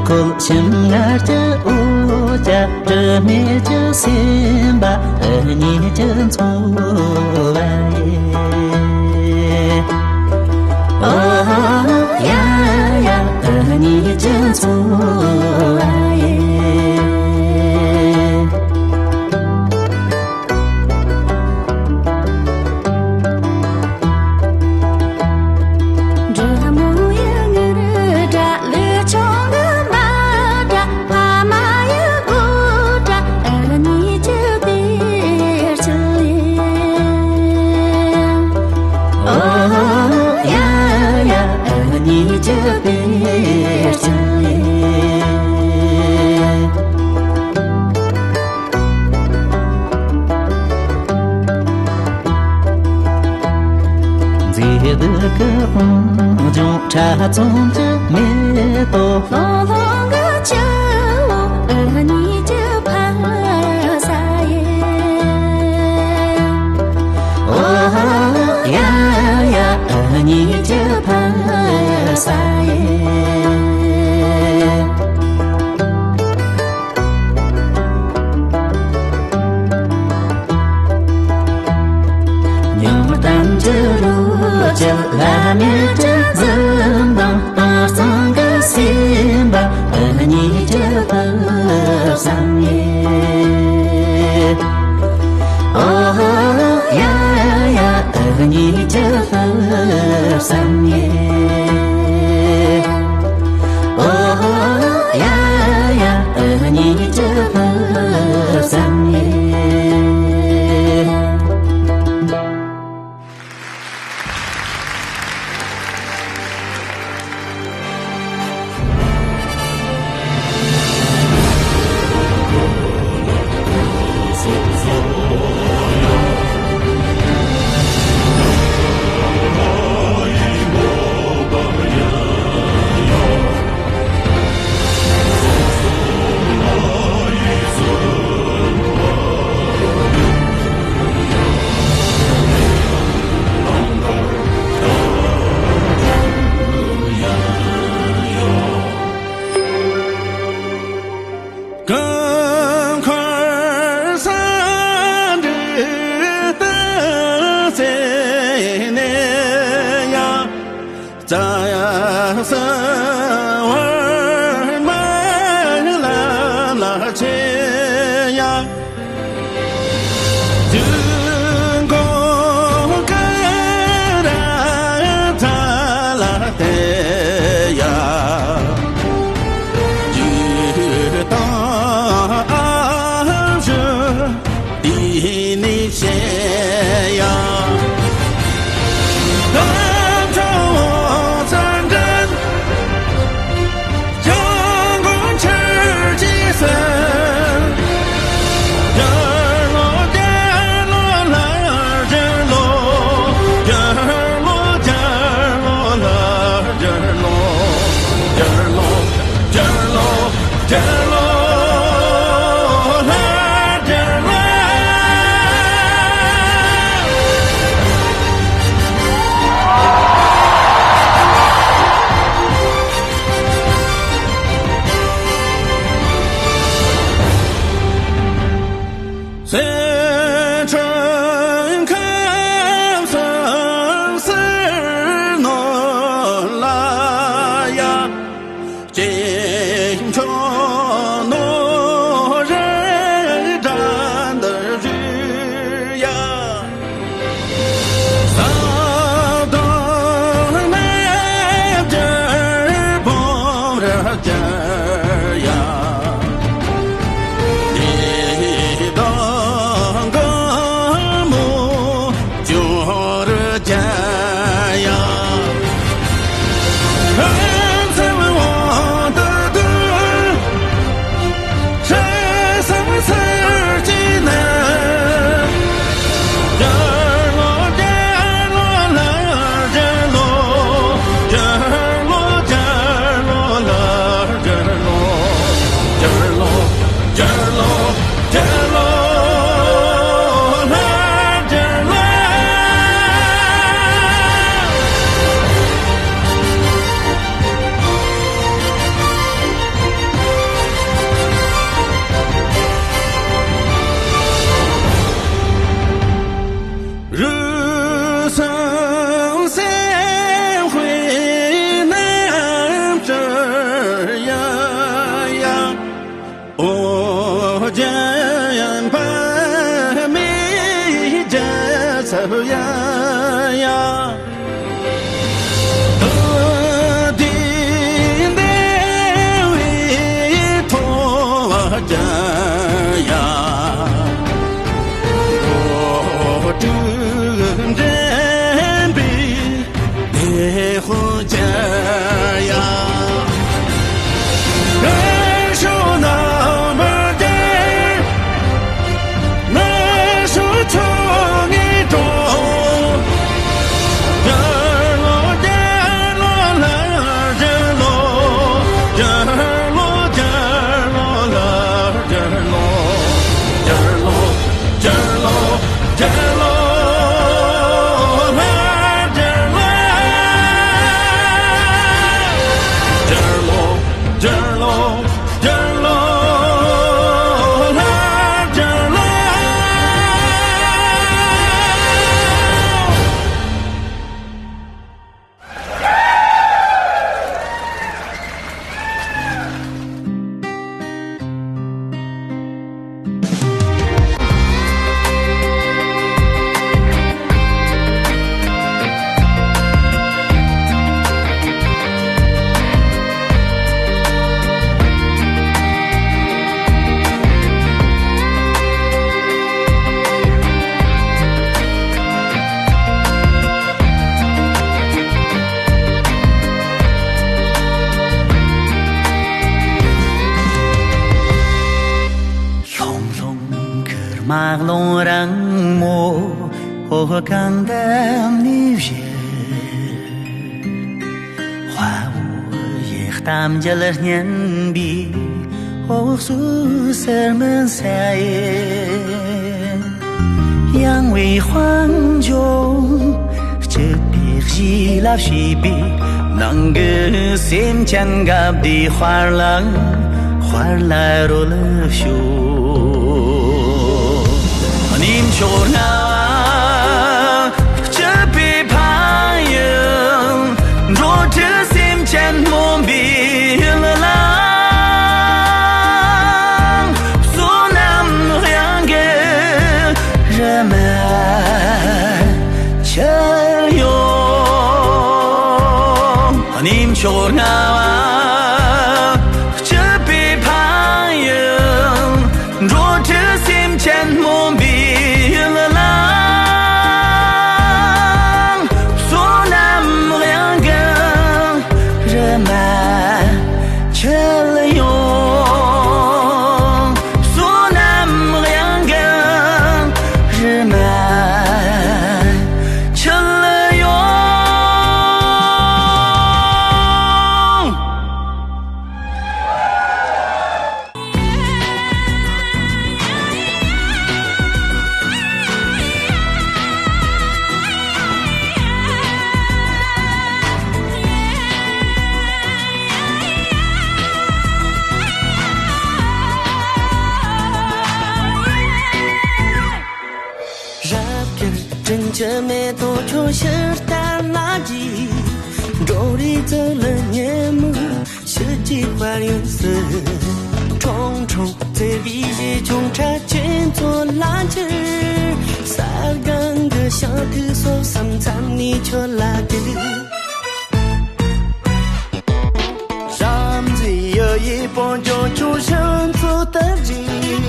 ཁོལ་ཁྱིམ་ངར་གྱི་འོ་ཅག་སྒྲིབ་མེད་ཀྱི་སེམས་པ་ཉིད་ཀྱི་འཚོ་བ་ཡིན། ཨོ་ཡ་ཡ་ཉིད་ཀྱི་འཚོ་བ་ཡིན། འབྲི་མོ་ཡི་ངུར་སྒྲ་ལུས་ཆུང་གི་མ་སྒྲ། ཕ་མ་ཡི་སྒུག་སྒྲ་ཨ་ནི་ཅི་དེར་ཆུ་ཡིན། ཨོ་ཡ་ཡ་ཨ་ནི་ཅི་དེར་ཆུ་ཡིན། མཛེས་སྡུག་གི་དཔུང་སྦྱོང་ཁྲ་ཚོམ་གྱི་མེ་ཏོག་ལྷུང་ལྷུང་གི་ཆུ་བོ་ཨ་ནི་ཀྱི་ཕ་ས་ཡིན། ཉིད་ཀྱི་ཕུན་སུམ་ཡིན། ཉུང་དམ་གྱི་རོ་བཅུད་ལ་མེད་དྲི་ཟིན་དང་། སྟོང་གསང་གི་སེམས་དཔའ་ཉིད་ཀྱི་ཕུན་སུམ་ཡིན། ཨོ་ཡ་ཡ་ཡ། ཉིད་ཀྱི་ཕུན་སུམ་ཡིན། ཨོ་ཡ་ཡ། ཉིད་ཀྱི་ཕུན་སུམ་ཡིན། ཀུན་འཁོར་སེམས་སྒྲིབ་དག་ཟིན་ནས་ཡང་། རྩ་བ་བར་མ་ལམ་ལ་ཆེ་ཡང་། དུས་འཁོར་ཀུན་ར་མཐའ་ལ་དེ་ཡང་། རྒྱུད་དང་ཨ་ཞུ་དེ་ནི་ཞེ་ཡང་། དམ་ཆོས་འོད་གསལ་འདྲེན། སྐྱབས་མགོན་ཆོས་ཀྱི་སྲས། རྒྱལ་བློན་རྒྱལ་བློན་ལྷ་རྒྱལ་བློན། རྒྱལ་བློན་རྒྱལ་བློན་ལྷ་རྒྱལ་བློན། རྒྱལ་བློན་རྒྱལ་བློན་རྒྱལ་བློན་ལྷ་རྒྱལ་བློན། སེམས་ཁྲོད་ཁམས་གསུམ་ཟིལ་གནོན་ལ་ཡང་། ཅི་འཕྱོག་ནོར་རེ་དགྲ་འདུལ་ཞུ་ཡ། ཟབ་དོན་རྣལ་འབྱོར་ཕུང་རབ་སྦྱར་ཡ། བདེ་སྟོང་གང་མོ་སྦྱོར་བྱ་ཡ། ཕུན་སུམ་དབང་དུ་བསྡུས། ཧྲཱིཿ་སངས་ཚར་གྱི་ནི། རྒྱལ་བློན་རྒྱལ་བློན་ལྷ་རྒྱལ་བློན། རྒྱལ་བློན་རྒྱལ་བློན་ལྷ་རྒྱལ་བློན། རྒྱལ་བློན་རྒྱལ་བློན་རྒྱལ་བློན་ལྷ་རྒྱལ་བློན། རུ་སང་སེམས་དཔའི་རྣམ་སྤྲུལ་ཡ་ཡ། ཨོ་རྒྱན་པདྨའི་རྒྱལ་ཚབ་ཡ་ཡ། ཨོ་དེ་འདས་པའི་ཐོབ་བར་བྱ་ཡ། ཨོ་དྲུག་འདྲེན་པའི་དེ་ཧོ་ཅ་ཡ། རང་བྱུང་རྣམ་པར་རྒྱལ། རྣམ་བྱུང་ཆོས་དངོས་སྒྲོན། རྒྱལ་བློན་རྒྱལ་བློན་ལྷ་རྒྱལ་བློན། རྒྱལ་བློན་རྒྱལ་བློན་ལྷ་རྒྱལ་བློན། རྒྱལ་བློན་རྒྱལ་བློན་རྒྱལ་བློན། ཀློང་རིང་མོ་འོད་གང་འདབས་ནས་བཞུར། དཔའ་བོ་ཡི་གཏམ་རྒྱུད་སྙན་པའི་འོ་སོ་སེར་མིན་ས་ཡི། ཡངས་པའི་དཔལ་འབྱོར་སྤྱོད་པའི་གཞི་ལ་བྱས་པའི་ནང་གི་སེམས་ཅན་དགའ་བདེའི་དཔལ་ལ་དཔལ་ལ་རོལ་ཤོག། གནས་མཆོག་ལྔ་པ་སྤྱོད་པའི་ཕན་ཡོན། འགྲོ་དྲུག་སེམས་ཅན་སྨོན་པའི་གླུ་ལ། བསོད་ནམས་གཡང་གི་རི་མ་འཁྱིལ་ཡོང་། གནས་མཆོག་ལྔ་པ་སྤྱོད་པའི་ཕན་ཡོན། འགྲོ་དྲུག་སེམས་ཅན་སྨོན་པའི་གླུ་ལ། བསོད་ནམས་གཡང་གི་རི་མ་འཁྱིལ་ཡོང་། བསོད་ནམས་གཡང་གི་རི་མ་འཁྱིལ་ཡོང་། རབ་ཀྱི་དྲིན་གྱིས་མེ་ཏོག་ཁྱོད་ཕྱིར་ལྟ་ན་གྱིས། འགྲོ་རིགས་ཚུལ་ལ་ཉེ་མོ་ཕྱི་རྒྱལ་དཔལ་ཡོན་སྲིད། ཁྲུང་ཁྲུང་བརྩེ་བའི་གཞིས་ཆུང་ཁྲ་ཆེན་ཚོ་ལ་འཁྱིལ། ས་སྒང་གི་ཤིང་ཐིགས་སོགས་སམ་མཚན་ནས་ཁྱོད་ལ་དྲིས། བྱམས་བརྩེའི་གཡུ་ཡི་དཔལ་འབྱོར་ཁྱོད་ཕྱིར་ཚུར་ལྟ་རྗེས།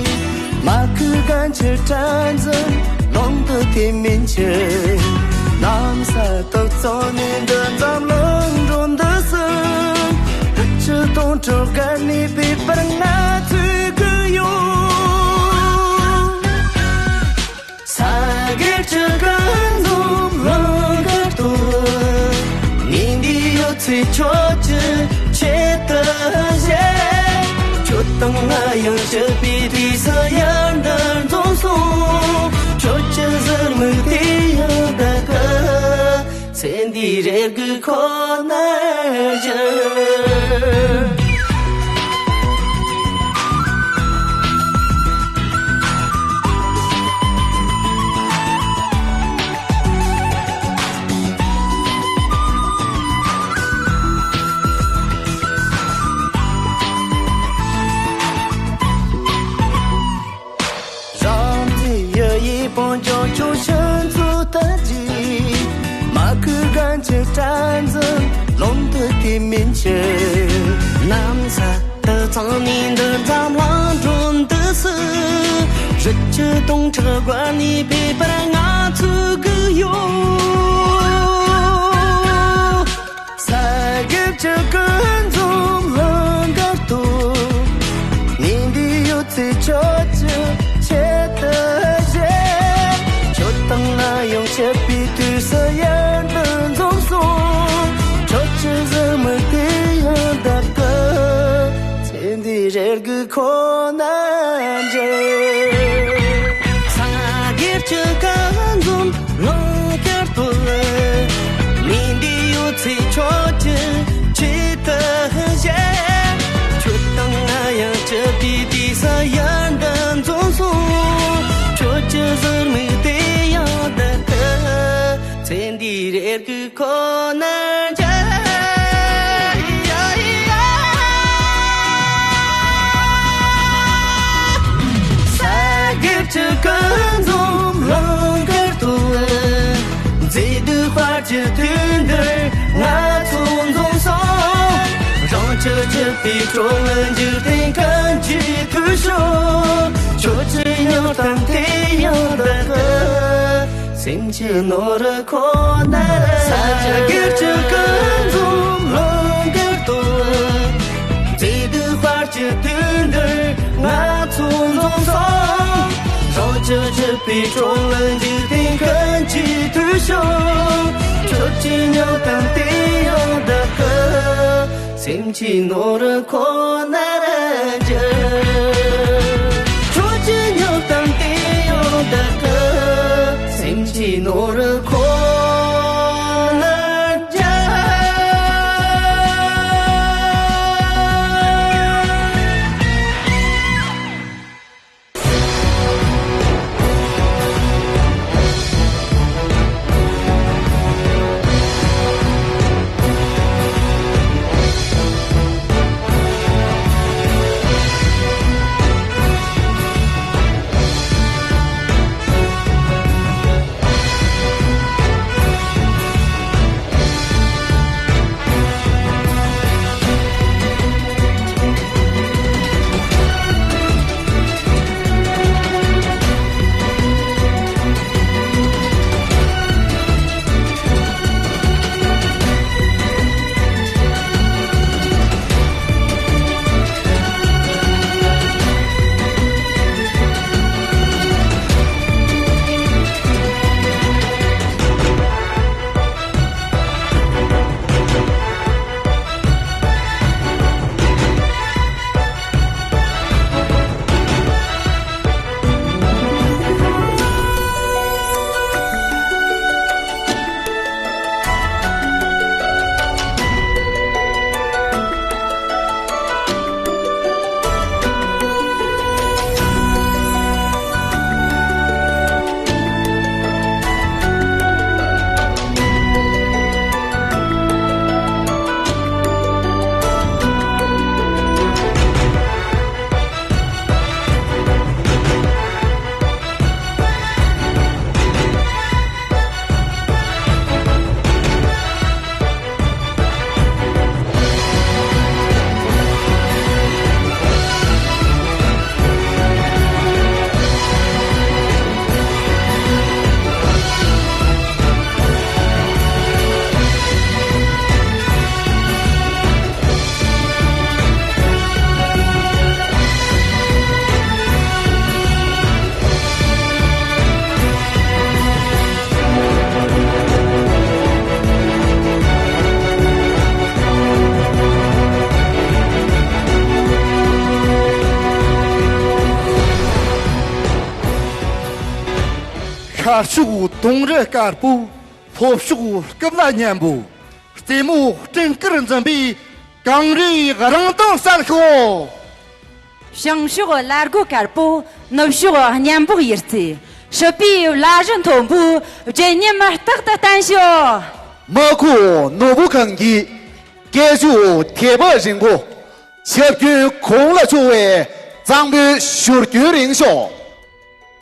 མ་ཁུ་གན་ཆུ་ཁྲ་འཛིན་ལུང་དུ་དེ་མིན་ཆེ། གནམ་ས་དག་ཚང་ནས་འདི་ཙམ་ལ་འགྲོ་འདི་སྲིད། ཕྱི་དོན་ཁྲོད་དགའ་ནས་པའི་པར་ང་ཚོས་གུ་ཡོད། ས་གེ་ཆུ་ཀུན་འཛོམས་ལང་ཀར་ཏོ། ངས་འདི་ཡོད་ཚེ་ཁྱོད་ཀྱི་ཆེད་དུ་བཞེས། ཁྱོད་དང་ང་ཡང་སྐྱིད་པའི་དུས་སུ་ཡར་འདིར་འཛོམས་སོང་། ཁྱོད་ཀྱི་ཟུར་མིག་དེ་ཡང་ལྡག་གི། ཚེ་འདིའི་རེ་སྒུག་ཁོ་ནར་འགྱུར། རང་ཚེ་ཡི་ཡི་བོ་ཅོག་ཅོག་ཤིན་ཚུ་ལྟ་ཅི། མ་ཁུ་གན་ཆེ་དྲན་ཚུ་ལོང་དུ་དེ་མིན་ཆེ། ནམ་ས་དུ་ཚང་ནི་འདི་ཙམ་ལང་གྲོན་དུ་སུ། རི་ཆུ་དུང་ཁྲི་དགོན་ནི་པའི་པར་ང་ཚུ་གུ་ཡོད། ས་གེ་ཆུ་ཀུན་འཛོམས་ལང་ཀར་ཏོ། ཉིན་འདི་ཡོད་ཚེ་ཁྱོད་ཀྱི་ཆེད་དུ་བཞེས། ཁྱོད་དང་ང་ཡང་ཆད་པའི་དུས་སུ་ཡར་འདིར་འཛོམས་སོང་། ཁྱོད་ཀྱི་ཟུར་མིག་དེ་ཡང་ལྡག་གི། ཚེ་འདིའི་རེ་སྒུག་ཁོ་ན་འགྲུབ། ས་གེ་ཆུ་ཀུན་འཛོམས་ལང་ཀར་ཏོ། ཉིན་འདི་ཡོད་ཚེ་ཁྱོད་ཀྱི་ཆེད་དུ་བཞེས། ཁྱོད་དང་ང་ཡང་སྐྱིད་པའི་དུས་སུ་ཡར་འདིར་འཛོམས་སོང་། ཁྱོད་ཀྱི་ཟུར་མིག་དེ་ཡང་ལྡག་གི། ཚེ་འདིའི་རེ་སྒུག་ཁོ་ན་འགྲུབ། ས་གེ་ཆུ་ཀུན་འཛོམས་ལང་ཀར་ཏོ། མཛེས་སྡུག་དཔལ་གྱི་དུས་འདིར་ང་ཚོ་འཛོམས་སོང་། རང་ཆུ་སྐྱིད་པའི་ཁྲོད་ལ་འཇིག་རྟེན་ཀུན་གྱི་ཐུགས་ཤོག་ཁྱོད་ཀྱི་སྙིང་གཏམ་དེ་ཡང་ལྡག་གི། སེམས་ཀྱི་ནོར་ཁོ་ན་རེ། ས་གེ་ཆུ་ཀུན་འཛོམས་ལང་ཀར་ཏོ། མཛེས་སྡུག་དཔལ་གྱི་དུས་འདིར་ང་ཚོ་འཛོམས་སོང་། རང་ སྤྱོད་པའི་འགྲོ་ལ་འཇིག་རྟེན་ཀུན་གྱི་དུས་ཤོག་ཁྱོད་ཀྱི་སྨྱོ་གཏམ་དེ་ཡང་བདག་གི་སེམས་ཀྱི་ནོར་ཁོ་ནར་འགྱུར། ཁྱོད་ཀྱི་སྨྱོ་གཏམ་དེ་ཡང་བདག་གི་སེམས་ཀྱི་ནོར་ཁོ་ནར་འགྱུར། ཤར་ཕྱོགས་དུང་རི་དཀར་པོ། ལྷོ་ཕྱོགས་སྐུ་བླ་སྙན་པོ། རྩེ་མོ་སྤྲིན་དཀར་འཛིན་པའི་གངས་རིའི་རང་མདངས་གསལ་ཤོག་བྱང་ཕྱོགས་ལ་སྒོ་དཀར་པོ། ནུབ་ཕྱོགས་གཉན་འབུག་ཡུལ་རྩེ། སྲིད་པའི་བླ་གཞི་མཐོན་པོའི་བརྗིད་ཉམས་རྟག་ཏུ་བརྟན་ཤོག་མ་ཁུ་ནོར་བུ་གང་གི་སྐད་ཅོར་ཐེ་བ་རིང་པོ། ཆབ་རྒྱུན་གོང་ལ་འཕྱོ་བའི་གཙང་པོའི་བཞུར་རྒྱུན་རིང་ཤོག་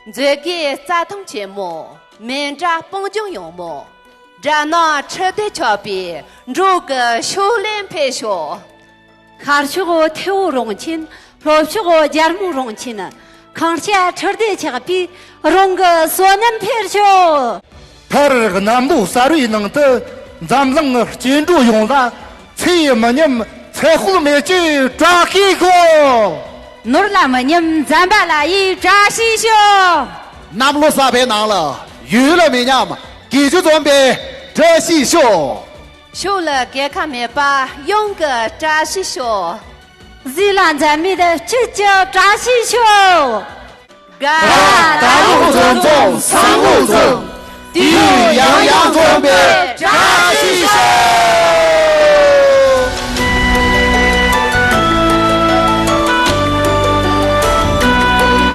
མཛོད་དགེ་རྩྭ་ཐང་ཆེན་མོ། མཎྜལ་སྤང་ལྗོངས་ཡངས་མོ། སྦྲ་ནག་ཁྲི་སྡེ་ཆགས་པའི་འབྲུག་གི་ཕྱོགས་ལས་འཕེལ་ཤོག་ཤར་ཕྱོགས་ཐེ་བོ་རོང་ཆེན། ལྷོ་ཕྱོགས་རྒྱལ་མོ་རོང་ཆེན། ཁང་ཆེན་ཁྲི་སྡེ་ཆགས་པའི་རོང་གི་བསོད་ནམས་འཕེལ་ཤོག་མཐར་གནམ་ལོ་གསར་བའི་ནང་དུ་འཛམ་གླིང་སྐྱེ་འགྲོ་ཡོངས་ལ་ཚེ་མི་ཉམས་ཚེ་དཔག་མེད་ཀྱི་བཀྲ་ཤིས་ཤོག་ནོར་ལ་མི་ཉམས་ཟམ་པ་ལ་ཡི་བཀྲ་ཤིས་ཤོག་གནམ་ལོ་གསར་པའི་ནང་ལ་ཡུལ་ལ་མི་ཉམས་དགེ་བཅུ་འཛོམས་པའི་བཀྲ་ཤིས་ཤོག་ཕྱོགས་ལ་རྒས་ཁ་མེད་པ་ཡོངས་ཀྱི་བཀྲ་ཤིས་ཤོག་གཟི་ལ་འཛད་མེད་སྐྱིད་ཀྱི་བཀྲ་ཤིས་ཤོག་དགའ་དགའ་ལོ་འཛོམས་འཛོམས་བཟང་ལོ་འཛོམས། དུས་ཡུན་ཡང་ཡང་འཛོམས་པའི་བཀྲ་